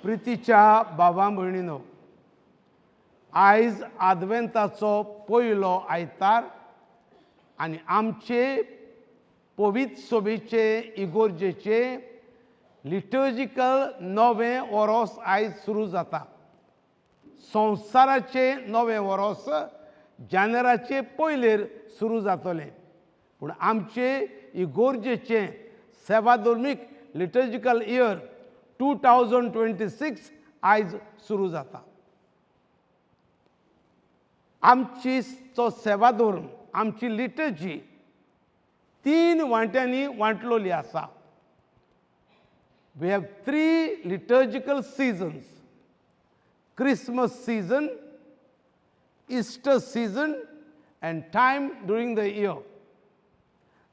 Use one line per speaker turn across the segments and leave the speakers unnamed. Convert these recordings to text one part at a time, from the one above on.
प्रितीच्या बाबा भयणीनो, आयज आदवेंताचो पयलो आयतार आनी आमचे पवित्र सोबेचे इगोर्जेचे लिटर्जिकल नवें वरोस आयज सुरू जाता. संवसाराचें नवें वरोस जानेराचे पयलेर सुरू जातलें, पूण आमचे इगोर्जेचें सेवाधर्मीक लिटर्जिकल इयर 2026 आयज सुरू जाता. आमची तो सेवाधर्म, आमची लिटर्जी तीन वांट्यांनी वांटलोली आसा. We have three liturgical seasons: Christmas season, Easter season and time during the year.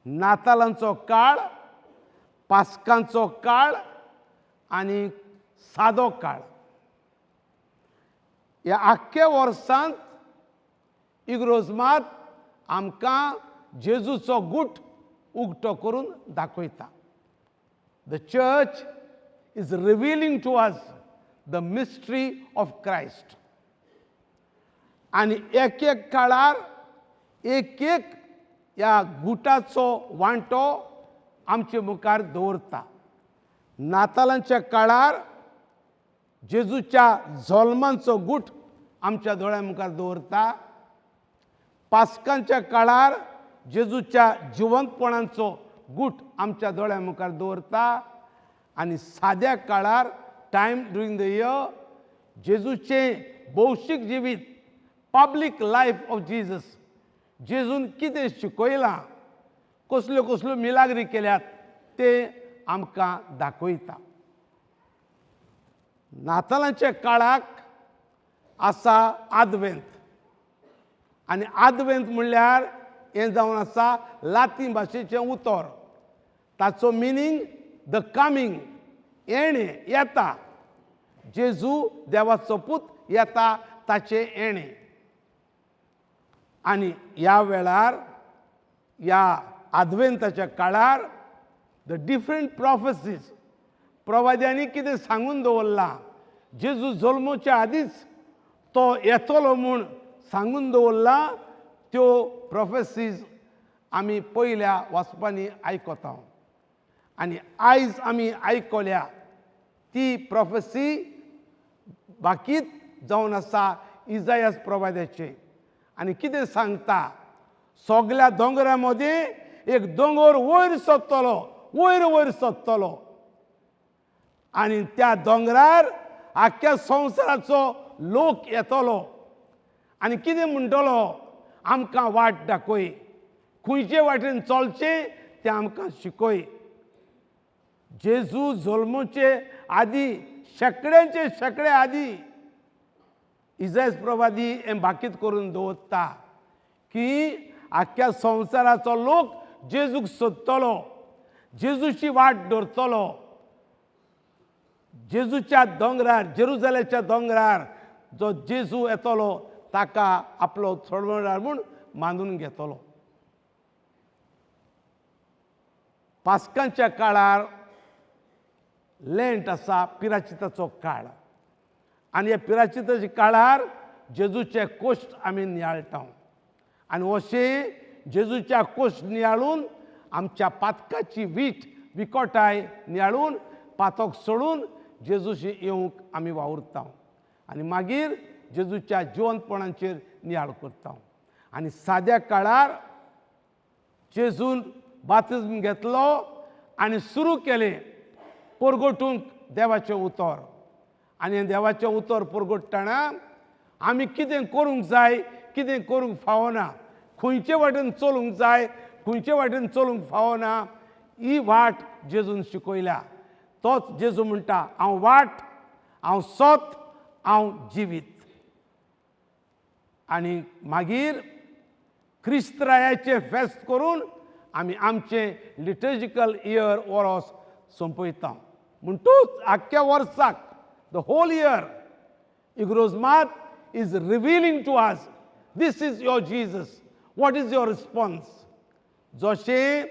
नातालांचो काळ, पास्कांचो काळ आनी सादो काळ. ह्या आख्ख्या वर्सांत इगरोज मात आमकां जेजूचो गूट उक्तो करून दाखयता. The church is revealing to us the mystery of Christ. आनी एक एक काळार एक एक ह्या गुटाचो वांटो आमचे मुखार दवरता. नातालांच्या काळार जेजूच्या जल्मांचो गूट आमच्या दोळ्या मुखार दवरता. पास्कांच्या काळार जेजूच्या जिवंतपणाचो गूट आमच्या दोळ्या मुखार दवरता आनी साद्या काळार, टायम ड्युरींग the year, जेजूचें भौशीक जिवीत, पब्लीक लायफ ऑफ जिजस, जेजून कितें शिकयलां, कसल्यो कसल्यो मिलाग्री केल्यात ते आमकां दाखयता. नातालांच्या काळाक आसा आदवेंत आनी आदवेंत म्हणल्यार हें जावन आसा लातीन भाशेचें उतर. ताचो मिनींग the coming, येणें, येता. जेजू देवाचो पूत येता ताचें येणें. आनी ह्या वेळार, ह्या आदवेंताच्या काळार, the different प्रॉफेसीज, प्रवाद्यांनी कितें सांगून दवरलां, जेजू जल्मोच्या आदींच तो येतलो म्हूण सांगून दवरलां, त्यो प्रोफेसीज आमी पयल्या वाचपांनी आयकता. आनी आयज आमी आयकल्या ती प्रोफेसी बाकीत जावन आसा इजायस प्रवाद्याचें. आनी कितें सांगता? सगल्या दोंगरा मदीं एक दोंगर वयर सोदतलो, वयर वयर सोदतलो आनी त्या दोंगरार आख्ख्या संवसाराचो लोक येतलो आनी कितें म्हणटलो? आमकां वाट दाखय, खंयचे वाटेन चलचें तें आमकां शिकय. जेजू जल्मोचे आदी, शेंकड्यांचे शेंकडे आदी इजायस प्रवादी हें बाकीत करून दवरता की आख्ख्या संवसाराचो लोक जेजूक सोदतलो, जेजूची वाट धरतलो, जेजूच्या दोंगरार, जेरुजाल्याच्या दोंगरार जो जेजू येतलो ताका आपलो सोडवणार म्हूण मानून घेतलो. पास्कांच्या काळार लेंट आसा, पिराचिताचो काळ. आनी ह्या पिराचिताच्या काळार जेजूचे कोश्ट आमी नियाळटा आनी अशें जेजूच्या कोश्ट नियाळून आमच्या पातकाची वीट विकोटाय नियाळून, पातक सोडून जेजूशी येवंक आमी वावुरता आनी मागीर जेजूच्या जिवंतपणाचेर नियाळ करता. आनी साद्या काळार जेजून बातिज्म घेतलो आनी सुरू केलें परगटूंक देवाचें उतर. आनी देवाचें उतर परगट्टना आमी कितें करूंक जाय, कितें करूंक फावना, खंयचे वाटेन चलूंक जाय, खंयचे वाटेन चलूंक फावना, ही वाट जेजून शिकयल्या. तोच जेजू म्हणटा, हांव वाट, हांव सत, हांव जिवीत. आनी मागीर क्रिस्त्रायाचें फेस्त करून आमी आमचें लिटर्जिकल इयर वरोस सोंपयता. म्हणटूच आख्ख्या वर्साक, the whole year, इग्रोज मात is revealing to us, this is your Jesus. What is your response? जशें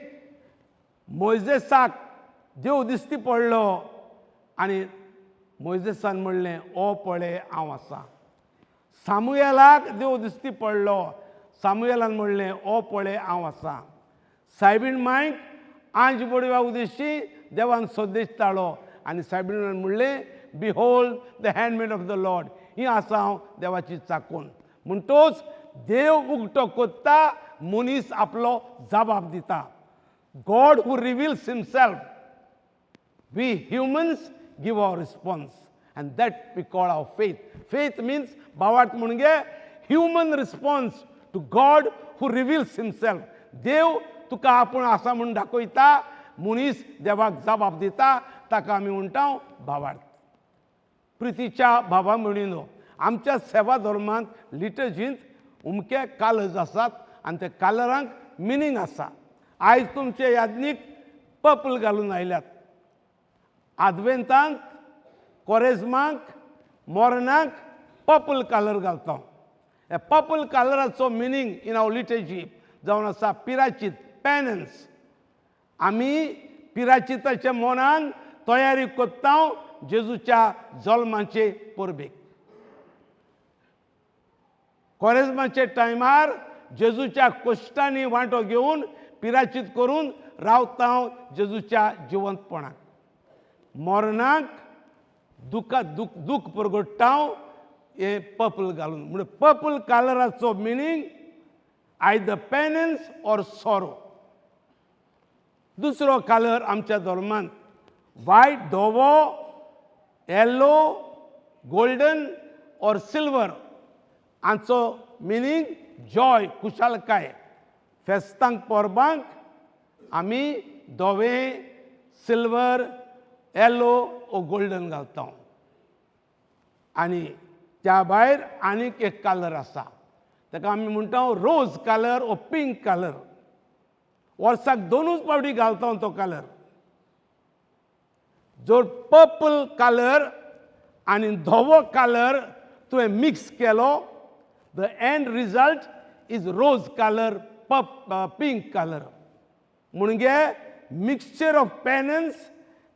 मोयजेसाक देव दिश्टी पडलो आनी मोयजेसान म्हणलें, ओ पळय हांव आसा. सामुयेलाक देव दिश्टी पडलो, सामुयेलान म्हणलें, ओ पळय हांव आसा. सायबीण मायक आंज बडव्या उदेशी देवान संदेश धाडलो आनी सायबीण म्हणलें, "Behold the handmaid of the Lord." ही आसा हांव देवाची चाकून. म्हणटोच देव उगटो कोत्ता, मनीस आपलो जबाब दिता. God who reveals himself, we humans give our response, and that we call our faith. Faith means, भावार्थ म्हणजे human response to God who reveals himself. देव तुका आपूण आसा म्हूण दाखयता, मनीस देवाक जबाब दिता, ताका आमी म्हणटा भावार्थ. प्रितीच्या भावा भयणीनो, आमच्या सेवा धर्मांत लिटर्जींत उमके कालर्स आसात आनी त्या कालरांक मिनींग आसा. आयज तुमचे याज्ञीक पर्पल घालून आयल्यात. आदवेंतांक, कोरेजमाक, मोरनाक पर्पल कलर घालता. ह्या पर्पल कलराचो मिनींग इन our liturgy जावन आसा पिराचीत, पेनन्स. आमी पिराचिताच्या मनान तयारी करता जेजूच्या जल्माचे परबेक. कोरेजमाच्या टायमार जेजूच्या कश्टांनी वांटो घेवन पिराचीत करून रावता जेजूच्या जिवंतपणाक. मरणाक दुखा दुख दूख परगट्टा हें पर्पल घालून. म्हणजे पर्पल कलराचो meaning either penance or sorrow. दुसरो कलर आमच्या धर्मांत वायट, धवो, येल्लो, गोल्डन ऑर सिल्वर हांचो मिनींग जॉय, खुशालकाय. फेस्तांक, परबांक आमी धवें, सिल्वर, येलो ओ गोल्डन घालता. आनी त्या भायर आनीक एक कलर आसा, ताका आमी म्हणटा रोज कलर ओ पिंक कलर. वर्साक दोनूच फावटी घालता तो कलर. जर पर्पल कलर आनी धवो कलर तुवें मिक्स केलो, the end result is rose colour, pink colour. म्हणजे mixture of penance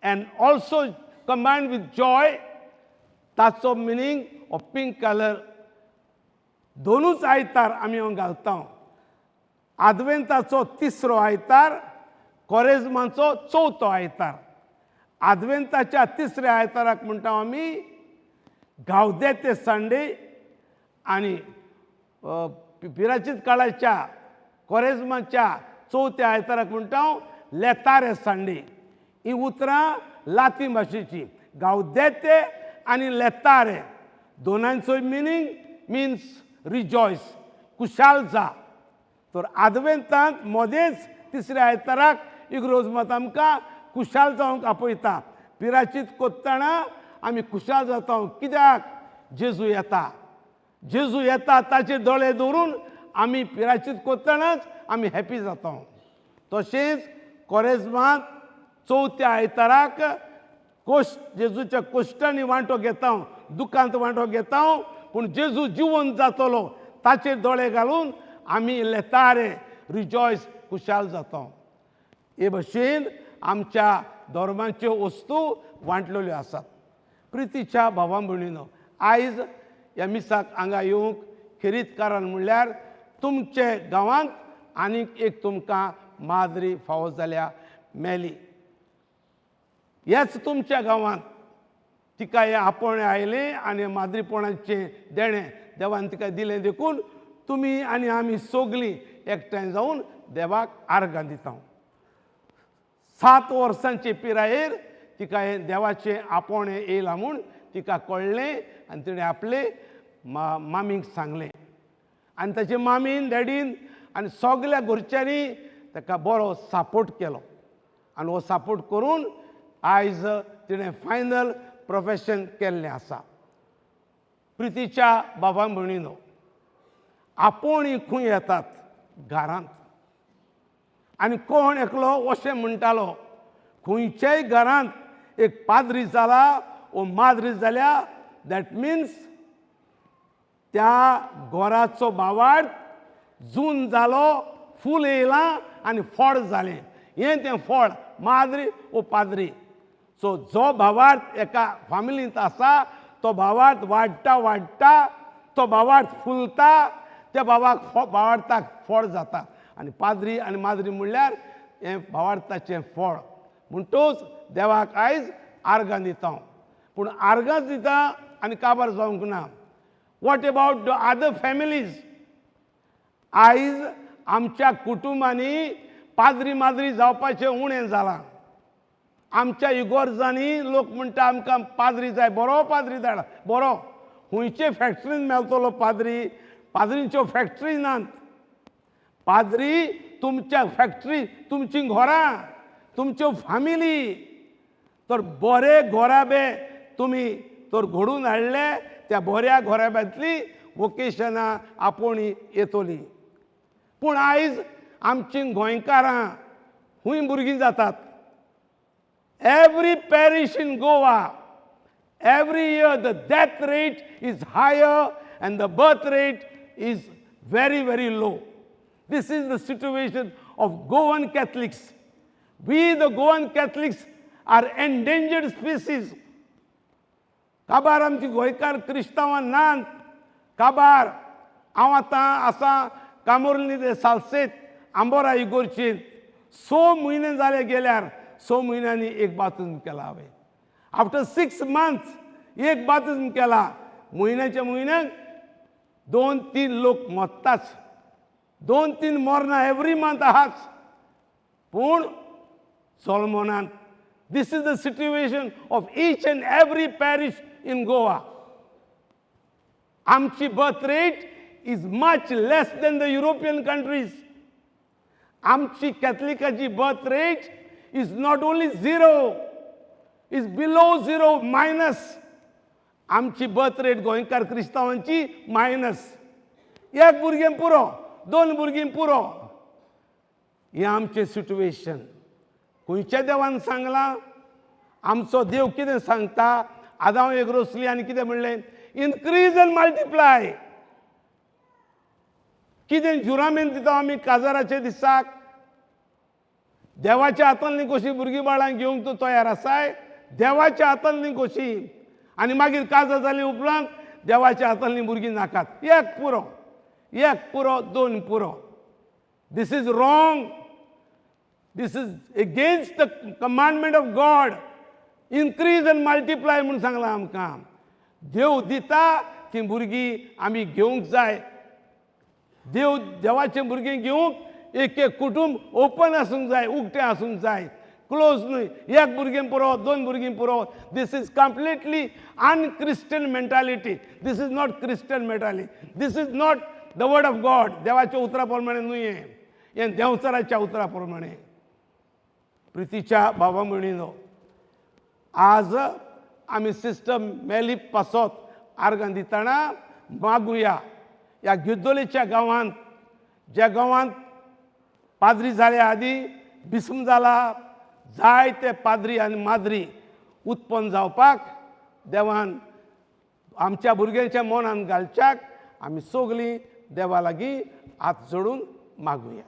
and also combined with joy, ताचो मिनींग हो पिंक कलर. दोनूच आयतार आमी हो घालता, आदवेंताचो तिसरो आयतार, कोरेजमाचो चवथो आयतार. आदवेंताच्या तिसऱ्या आयताराक म्हणटा आमी गावदेते संडे आनी पिराचीत काळाच्या कोरेजमाच्या चवथ्या आयताराक म्हणटा लेतारे संडे. ही उतरां लातीन भाशेची. गावदेते आनी लेतारे दोनांचो मिनींग मिन्स रिजॉयस, खुशाल जा. तर आदवेंतांत मदेंच तिसऱ्या आयताराक इग्रोज मात आमकां खुशाल जावंक आपयता. पिराचीत कोत्ताना आमी खुशाल जाता. कित्याक? जेजू येता, जेजू येता. ताचे दोळे दवरून आमी पिराचीत कोत्तनाच आमी हॅपी जाता. तशेंच कोरेजमांत चवथ्या आयताराक कोश्ट, जेजूच्या कोश्टांनी वांटो घेता, दुखांत वांटो घेता, पूण जेजू जिवन जातलो ताचेर दोळे घालून आमी लेतारे, रिजॉयस, खुशाल जाता. हे भशेन आमच्या धर्माच्यो वस्तू वांटलेल्यो आसात. प्रितीच्या भावा भयणीनो, आयज ह्या मिसाक हांगा येवंक खेरीत कारण म्हणल्यार तुमचे गांवांत आनीक एक तुमकां माद्री फावो जाल्या, मेली. ह्याच तुमच्या गांवांत तिका हें आपोवणें आयलें आनी माद्रीपणाचें देणें देवान तिका दिलें, देखून तुमी आनी आमी सगलीं एकठांय जावन देवाक आर्गां दिता. 7 वर्सांचे पिरायेर तिका हें देवाचें आपोवणें येयलां म्हूण तिका कळ्ळें आनी तिणें आपले मामीक सांगलें आनी ताचे मामीन, डॅडीन आनी सगल्या घरच्यांनी ताका बरो सपोर्ट केलो आनी हो सपोर्ट करून आयज तिणें फायनल प्रोफेशन केल्लें आसा. प्रितीच्या बाबा भयणीनो, आपोवणी खंय येतात? घरांत. आनी कोण एकलो अशें म्हणटालो, खंयच्याय घरांत एक पाद्री जाला ओ माद्री जाल्या, that means त्या घराचो भावार्थ जून जालो, फूल येयलां आनी फळ जालें. हें तें फळ, माद्री ओ पाद्री. सो जो भावार्थ एका फामिलींत आसा तो भावार्थ वाडटा वाडटा, तो भावार्थ फुलता, त्या भावाक भावार्थाक फळ जाता. आनी पाद्री आनी माद्री म्हणल्यार हें भावार्थाचें फळ. म्हणटूच देवाक आयज आर्गां दिता हांव. पूण आर्गांच दिता आनी काबार जावंक ना. What about the other families? आयज आमच्या कुटुंबांनी पाद्री माद्री जावपाचें उणें जालां. आमच्या इगोर्जांनी लोक म्हणटा आमकां पाद्री जाय, बरो पाद्री धाड, बरो. खुंयचे फॅक्टरीन मेळटलो पाद्री? पाद्रींच्यो फॅक्टरी नात. पाद्री तुमच्या फॅक्टरी, तुमचीं घरां, तुमच्यो फामिली. तर बरे घराबे तुमी तर घडोवन हाडले, त्या बऱ्या घराब्यांतली वोकेशनां आपोवणी येतली. पूण आयज आमचीं गोंयकारां खूंय भुरगीं जातात. Every parish in Goa, every year the death rate is higher and the birth rate is very very low. This is the situation of Goan Catholics. We, the Goan Catholics, are endangered species. काबार आमची गोंयकार क्रिस्तांवां नात काबार. हांव आतां आसा कामोर्ली ते सालसेत आंबोरा इगोर्चेंत. 6 म्हयने जाले गेल्यार 6 म्हयन्यांनी एक बातिज्म केला हांवें. आफ्टर 6 मंथ्स एक बातिज्म केला. म्हयन्याच्या म्हयन्याक दोन तीन लोक मरताच, दोन तीन मरणां एवरी मंथ आहाच, पूण सोलमोनान. This is the situation of each and every parish in Goa. आमची birth rate is much less than the European countries. आमची कॅथलिकाची birth rate is not only zero, is below zero, minus. आमची birth rate गोंयकार क्रिस्तांवांची minus. एक भुरगें पुरो, दोन भुरगीं पुरो. हें आमचें सिट्युएशन. खंयच्या देवान सांगलां? आमचो देव कितें सांगता? आदांव एक रोसली आनी कितें म्हणलें? Increase and multiply. कितें जुरामेन दिता आमी काजाराच्या दिसाक? देवाच्या हातांतली कशी भुरगीं बाळां घेवंक तूं तयार आसाय? देवाच्या हातांतली कशी? आनी मागीर काजार जाली उपरांत देवाच्या हातांतली भुरगीं नाकात, एक पुरो, एक पुरो, दोन पुरो. This is wrong. This is against the commandment of God. Increase and multiply म्हूण सांगलां आमकां. देव दिता ती भुरगीं आमी घेवंक जाय. देव देवाचें भुरगीं घेवंक एक एक कुटूंब ओपन आसूंक जाय, उक्तें आसूंक जाय, क्लोज न्हय. एक भुरगें पुरो, दोन भुरगीं पुरो. This is completely un-Christian mentality. This is not Christian mentality. This is not the word of God. देवाच्या उतरा प्रमाणे न्हय हें, हें देंवचाराच्या उतरा प्रमाणे. प्रितीच्या बाबा भयणीनो, आज आमी सिस्टर मेली पासत आर्गां दितना मागुया, ह्या गिद्दोलेच्या गांवांत, ज्या गांवांत पाद्री जाल्या आदीं बिस्म जाला, जायते पाद्री आनी माद्री उत्पन्न जावपाक देवान आमच्या भुरग्यांच्या मनान घालच्याक आमी सगळीं देवा लागीं हात जोडून मागुया.